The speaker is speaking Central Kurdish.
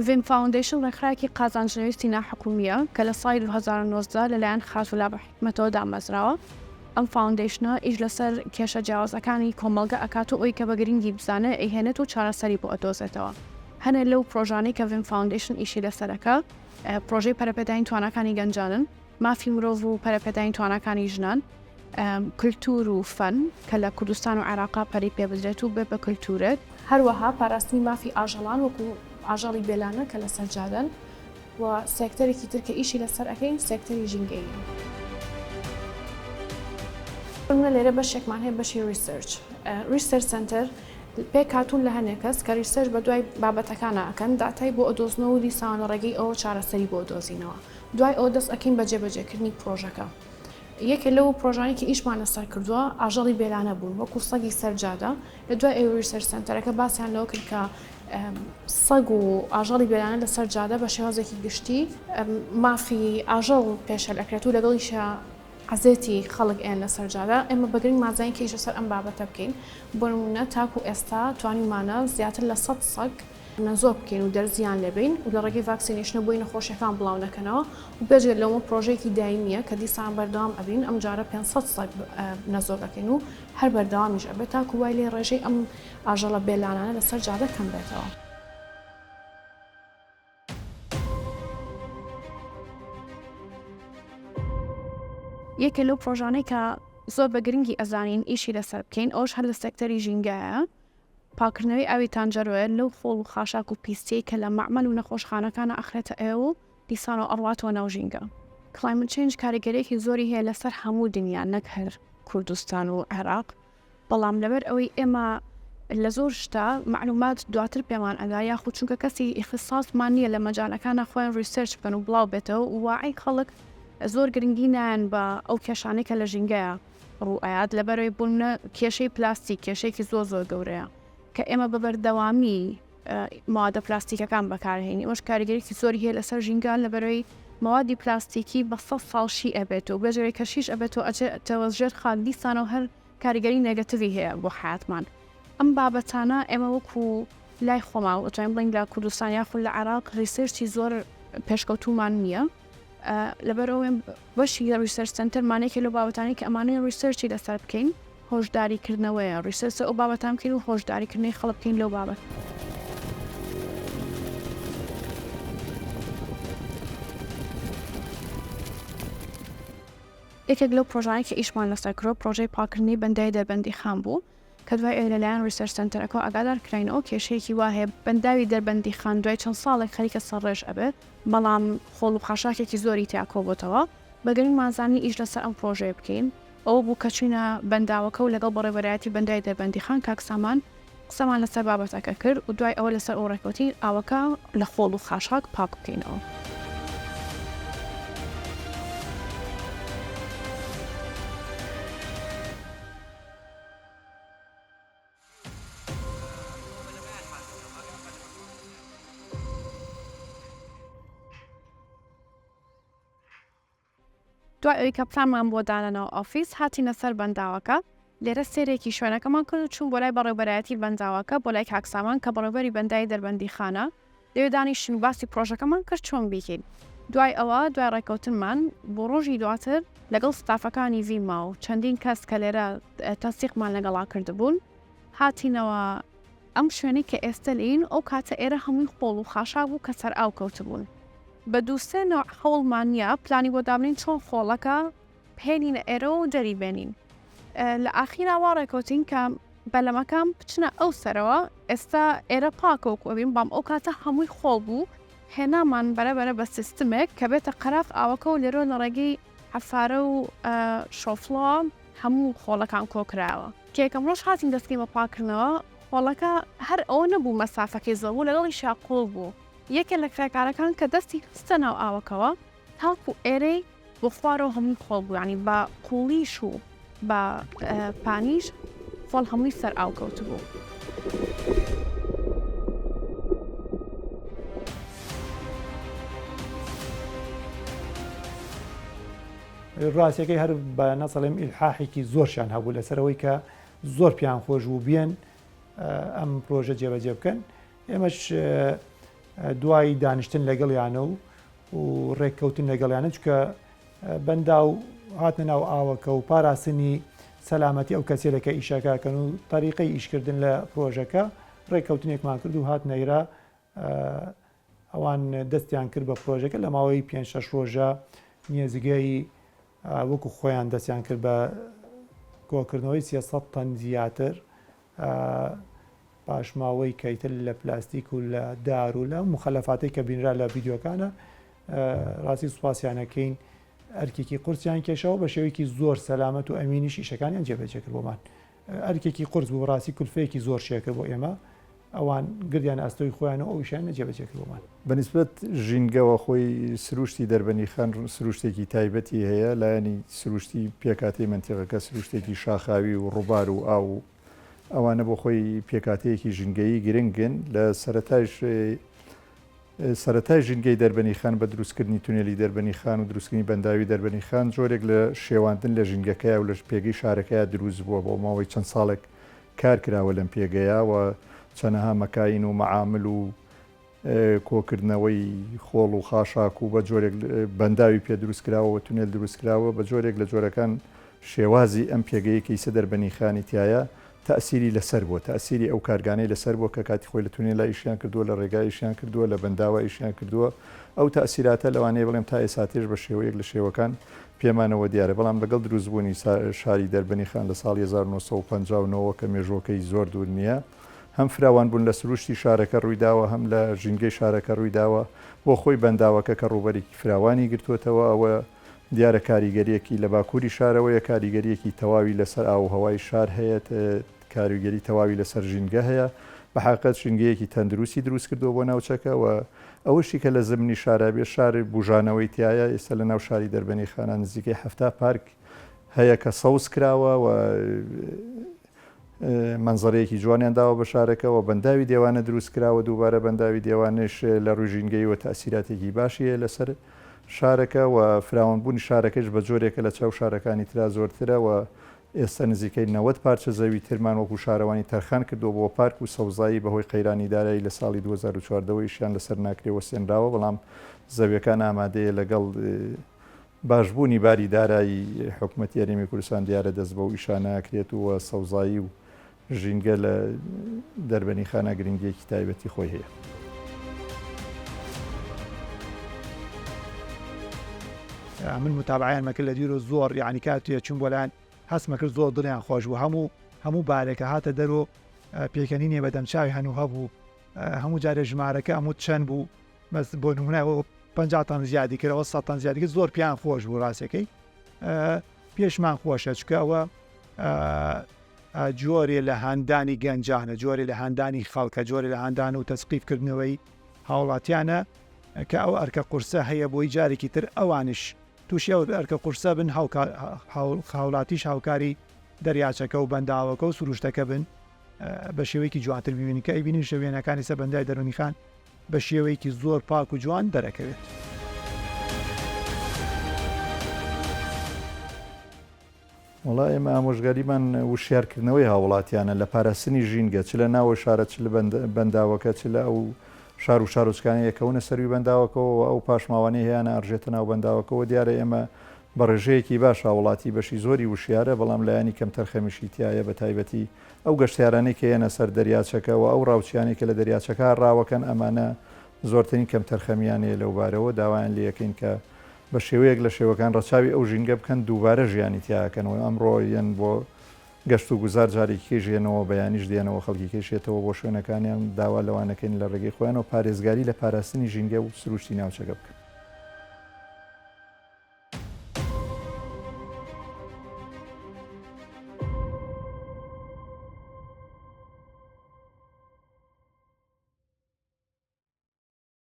ڤیم فاوندەیشن ڕێکخراوێکی قازانجنەویستی ناحکومییە کە لە ساڵی 2019 لەلایەن خاتوو لابە حیکمەتەوە دامەزراوە. ئەم فاوندەیشنە ئیش لەسەر کێشە جیاوازەکانی کۆمەڵگە ئەکات و ئەوی کە بە گرنگی بزانێ ئەیهێنێت و چارەسەری بۆ ئەدۆزێتەوە. هەنێ لەو پرۆژانەی کە ڤیم فاوندەیشن ئیشی لەسەر ئەکا پرۆژەی پەرەپێدانی تواناکانی گەنجانن، مافی مرۆڤ و پەرەپێدانی تواناکانی ژنان، کلتور و فەن کە لە کوردستان و عێراقا پەرەی پێ بدرێت و بێت بە کلتورێک. هەروەها پاراستنی مافی ئاژەڵان وەکو ئاژەڵی بێلانە کە لەسەر جادەن و سێکتەرێکی تر کە ئیشی لەسەر ئەکەین سێکتەری ژینگەییە. بۆ نمونە لێرە بەشێکمان هەیە بەشی research، research center پێکهاتوون لە هەنێک کەس کە research بەدوای بابەتەکانا ئەکەن، داتای بۆ ئەدۆزنەوە و دیسان لە ڕێگەی ئەوە چارەسەری بۆ ئەدۆزینەوە. دوای ئەوە دەست ئەکەین بە جێبەجێکردنی پرۆژەکە. یەکێ لەو پرۆژانەی کە ئیشمان لەسەر کردووە ئاژەڵی بێلانە بوون وەکو سەگی سەر جادە، لە دوای ئەوەی research center ەکە باسیان لەوە کرد کە سەگ و ئاژەڵی بێلانە لەسەر جادە بە شێوازێکی گشتی مافی ئاژەڵ پێشێل ئەکرێت و لەگەڵیشا عەزێتی خەڵک ئێن لەسەر جادە، ئێمە بە گرنگمان زانی کە ئیش لەسەر ئەم بابەتە بکەین، بۆ نموونە تاکو ئێستا توانیومانە زیاتر لە 100 سەگ نەزۆک بکەین و دەرزیان لێبەین و لە ڕێگەی vaccination ەوە بۆی نەخۆشیەکان بڵاو نەکەنەوە و بێجگە لەوە پرۆژەیەکی دایمیە کە دیسان بەردەوام ئەبین ئەم جارە 500 سەگ نەزۆک ئەکەین و هەر بەردەوامیش ئەبێت تاکو وای لێ ڕێژەی ئەم ئاژەڵە بێلانانە لەسەر جادە کەم بێتەوە. یەکێ لەو پرۆژانەی کە زۆر بە گرنگی ئەزانین ئیشی لەسەر بکەین ئەوش هەر لە سێکتەری ژینگایە پاکردنەوەی ئاوی تانجەرۆیە لەو خۆڵ و خاشاک و پیسیەی کە لە مەعمەل و نەخۆشخانەکانا ئەخرێتە ئەوێ و دیسانەوە ئەڕواتەوە ناو ژینگە. Climate change کاریگەریەکی زۆری هەیە لەسەر هەموو دنیا نەک هەر کوردستان و عێراق بەڵام لەبەر ئەوەی ئێمە لە زۆر شتا مەعلومات دواتر پێمان ئەگا یاخود چونکە کەسی ئیختصاسمان نییە لە مەجالەکانا خۆیان research بکەن و بڵاو بێتەوە و واعی خەڵک زۆر گرنگی نایەن بە ئەو کێشانەی کە لە ژینگەیە ڕوو ئەیات لەبەرئەوەی بۆ نمونە کێشەی پلاستیک کێشەیەکی زۆر زۆر گەورەیە کە ئێمە بە بەردەوامی موادە پلاستیکەکان بەکارهێنین ئەوەش کاریگەریی زۆری هەیە لەسەر ژینگە لەبەرئەوەی مەوادی پلاستیکی بە سەد ساڵ شی ئەبێت و بێجگە کە شیش ئەبێتەوە ئەچێتەوە ژێر خاک دیسانەوە هەر کاریگەری negative ی هەیە بۆ حەیاتمان ئەم بابەتانە ئێمە وەکو لای خۆمان ئەتوانین بڵێین لە کوردستان یاخود لە عێراق research ی زۆر پێشکەوتوومان نییە لەبەرئەوەی بەشی research center مان یەکێ لەو بابەتانەی کە ئەمانەوێ research ی لەسەر بکەین هۆشداری کردنەوەیە research ئەو بابەتان بکەین و هۆشداری کردنەوەی خەڵک بکەین لەو بابەت. یەکێک لەو پرۆژانەی کە ئیشمان لەسەر کردووە پرۆژەی پاککردنەوەی بەنداوی دەربەندیخان بوو کە دوای ئەوەی لەلایەن research center ەکەوە ئاگادار کراینەوە کێشەیەکی وا هەیە بەنداوی دەربەندیخان دوای چەند ساڵێک خەریکە سەرڕێژ ئەبێت بەڵام خۆڵ و خاشاکێکی زۆری تیا کۆبۆتەوە، بە گرنگمان زانی ئیش لەسەر ئەم پرۆژەیە بکەین، ئەوە بوو کە چووینە بەنداوەکە و لەگەڵ بەڕێوەبەرایەتی بەنداوی دەربەندیخان کاک سامان قسەمان لەسەر بابەتەکە کرد و دوای ئەوە لەسەر ئەوە ڕێکەوتین ئاوەکە لە خۆڵ و خاشاک پاک بکەینەوە. دوای ئەوەی کە پلانمان بۆ دانا ناو ئۆفیس هاتینە سەر بەنداوەکە لێرە سەیرێکی شوێنەکەمان کرد و چوون بۆ لای بەڕێوبەرایەتی بەنداوەکە بۆ لای کاک سامان کە بەڕێوبەری بەنداوی دەربەندیخانە لەوێ دانیشتین و باسی پرۆژەکەمان کرد چۆن بیکەین دوای ئەوە دوای ڕێکەوتنمان بۆ ڕۆژی دواتر لەگەڵ ستافەکانی ڤیما و چەندین کەس کە لێرە تەنسیقمان لەگەڵا کردبوون هاتینەوە ئەم شوێنەی کە ئێستە لێین ئەو کاتە ئێرە هەمووی خۆڵ و خاشاک بوو کە سەرئاو کەوتبوون بە دوو سێ نەوع هەوڵمان یا پلانی بۆ دابنین چۆن خۆڵەکە بهێنینە ئێرە و دەری بێنین لە ئاخیرا وا ڕێکەوتین کە بەلەمەکان بچنە ئەو سەرەوە ئێستا ئێرە پاکە وەکو ئەبین بەڵام ئەو کاتە هەمووی خۆڵ بوو هێنامان بەرە بەرە بە سیستمێک کە بێتە قەراغ ئاوەکە و لێرەوە لە ڕێگەی حەفارە و شۆفڵەوە هەموو خۆڵەکان کۆکرایەوە. کە یەکەم ڕۆژ هاتین دەستکردین بە پاککردنەوە خۆڵەکە هەر ئەوە نەبوو مەسافەکەی زۆر بوو لەگەڵیشیا قوڵ بوو یەکێ لە کرێکارەکان کە دەستی خستە ناو ئاوەکەوە تاکو ئێرەی بۆ خوارەوە هەمووی خۆڵ بوو یانی بە قوڵیش و بە پانیش خۆڵ هەمووی سەر ئاو کەوتبوو. ڕاستەکەی هەر بە نەسەڵێم ئیلحاحێکی زۆرشیان هەبوو لەسەرەوەی کە زۆر پێیان خۆش بوو بێن ئەم پرۆژە جێبەجێ بکەن ئێمەش. دوای دانیشتن لەگەڵیانە و و ڕێککەوتن لەگەڵیانە چونکە بەنداو هاتنە ناو ئاوەکە و پاراستنی سەلامەتی ئەو کەسێلە کە ئیشەکە کەن و تەریقەی ئیشکردن لە پرۆژەکە ڕێککەوتنێکمان کرد و هاتنە ئێرە ئەوان دەستیان کرد بە پرۆژەکە لە ماوەی پێنج شەش ڕۆژە نێزگەی وەکو خۆیان دەستیان کرد بە کۆکردنەوەی 300 تەن زیاتر پاشماوەی کە ئیتر لە پلاستیک و لە دار و لە مخەلەفاتەی کە بینرا لە ڤیدیۆکانە ڕاستی سوپاسیان ئەکەین ئەرکێکی قورسیان کێشەوە بە شێوەیەکی زۆر سەلامەت و ئەمینیش ئیشەکانیان جێبەجێ کرد بۆمان ئەرکێکی قورس بوو ڕاستی کولفەیەکی زۆر شێکرد بۆ ئێمە ئەوان گردیان ئەستۆی خۆیان و ئەو ئیشیان جێبەجێ کرد بۆمان. بە نیسبەت ژینگەوە خۆی سروشتی دەربەندیخان سروشتێکی تایبەتی هەیە، لایەنی سروشتی پێکهاتەی مەنتیقەکە سروشتێکی شاخاوی و ڕووبار و ئاو و ئەوانە بۆ خۆی پێکهاتەیەکی ژینگەیی گرنگن، لە سەرەتایش سەرەتای ژینگەی دەربەنیخان بە دروستکردنی تونێلی دەربەنیخان و دروستکردنی بەنداوی دەربەنیخان جۆرێک لە شێواندن لە ژینگەکەیا و لە پێگەی شارەکەیا دروست بووە بۆ ماوەی چەند ساڵێک کار کراوە لەم پێگەیە و چەنەها مەکاین و مەعامل و کۆکردنەوەی خۆڵ و خاشاک و بە جۆرێک بەنداوی پێ دروست کراوە و تونێل دروست کراوە بە جۆرێک لە جۆرەکان شێوازی ئەم پێگەیە کە ئیسە دەربەنیخانی تایە تەئسیری لەسەر بووە، تەئسیری ئەو کارگانەی لەسەر بووە کە کاتی خۆی لە تونێلا ئیشیان کردووە، لە ڕێگا ئیشیان کردووە، لە بەنداوە ئیشیان کردووە، ئەو تەئسیراتە لەوانەیە بڵێم تا ئێساتێش بە شێوەیەک لە شێوەکان پێمانەوە دیارە، بەڵام لەگەڵ دروستبوونی شاری دەربەنیخان لە ساڵی 1959 وە کە مێژووەکەی زۆر دوور نییە، هەم فراوانبوون لە سروشتی شارەکە ڕوویداوە، هەم لە ژینگەی شارەکە ڕوویداوە، بۆ خۆی بەنداوەکە کە ڕووبەرێکی فراوانی گرتووەتەوە، ئەوە دیارە کاریگەرییەکی لە باکووری شارەوەیە، کاریگەرییەکی تەواوی لەسەر ئاووهەوای شار هەیە، کاریگەری تەواوی لەسەر ژینگە هەیە، بە حەقیقەت ژینگەیەکی تەندروستی دروست کردووە بۆ ناوچەکە و ئەوەشی کە لە زمنی شارا بێ شار بوژانەوەی تیایە، ئێستا لە ناو شاری دەربەنیخانە نزیکەی 70 پارک هەیە کە سەوز کراوە و مەنزەرەیەکی جوانیان داوە بە شارەکە و بەنداوی دێوانە دروست کراوە، دووبارە بەنداوی دێوانەش لە ڕووی ژینگەییەوە تەئسیراتێکی باشی هەیە لەسەر شارەکە و فراوانبوونی شارەکەش بە جۆرێکە لە چاو شارەکانی ترا زۆرترە و ئێستا نزیکەی 90 پارچە زەوی ترمان وەکو شارەوانی تەرخان کردووە بۆ پارک و سەوزایی بەهۆی قەیرانی دارایی لە ساڵی 2014 وە ئیشیان لەسەر ناکرێ وەستێنراوە بەڵام زەویەکان ئامادەیە لەگەڵ باشبوونی باری دارایی حکومەتی هەرێمی کوردستان دیارە دەست بەو ئیشانە ئەکرێت و سەوزایی و ژینگە لە دەربەنیخانە گرنگیەکی تایبەتی خۆی هەیە. من متابعیان مەکرد لە دویر و زۆر یعنی کاتێ چون بۆ لایان هەستمە کرد زۆر دڵیان خۆش بوو هەموو هەموو بارێکە هاتە دەرۆ پێکەنینێ بەدەم چاوی هەنوو هەبوو هەموو جارێ ژمارەکە ئەموت چەند بوو بەس بۆ نمونە 50 تەن زیادی کردەوە 100 تەن زیادی کرد زۆر پێیان خۆش بوو ڕاستەکەی پێشمان خۆشە چکە ئەوە جۆرێ لە هاندانی گەنجانە جۆرێ لە هاندانی خەڵکە جۆرێ لە هاندان و تەسقیفکردنەوەی هاوڵاتیانە کە ئەو ئەرکە قورسە هەیە بۆی جارێکی تر ئەوانش تووشی ئەو ئەرکە قورسە بن هاوڵاتیش هاوکاری دەریاچەکە و بەنداوەکە و سروشتەکە بن بە شێوەیەکی جوانتر ببینن کە ئەیبینین شەوێنەکانی سەر بەندای دەرونیخان بە شێوەیەکی زۆر پاک و جوان دەرەکەوێت. وەڵا ئێمە ئامۆژگاریمان وشیارکردنەوەی هاوڵاتیانە لە پاراستنی ژینگە چ لە ناوە شارە چ لە بەنداوەکە چ لە ئەو شار و شارۆچکانەیە کەونە سەروی بەنداوەکەەوە و ئەو پاشماوانەی هەیانە ئەڕژێتە ناو بەنداوەکەەوە دیارە ئێمە بە ڕێژەیەکی باش هاوڵاتی بەشی زۆری وشیارە بەڵام لایەنی کەمتەرخەمیشی تایە بە تایبەتی ئەو گەشتیارانەی کە یەنە سەر دەریاچەکە و ئەو ڕاوچیانەی کە لە دەریاچەکە ڕاوەکەن ئەمانە زۆرترین کەمتەرخەمیان هەیە لەو بارەوە داوایان لێ ئەکەین کە بە شێوەیەک لە شێوەکان ڕەچاوی ئەو ژینگە بکەن دووبارە ژیانی تیا ئەکەنەوە ئەمڕۆ یەن بۆ گەشت و گوزار جارێکی کەیش یەنەوە بەیانیش دێنەوە خەڵکی کەیش یەتەوە بۆ شوێنەکانیان داوا لەوانەکەین لە ڕێگەی خۆیانەوە پارێزگاری لە پاراستنی ژینگە و سروشتی ناوچەکە بکەن.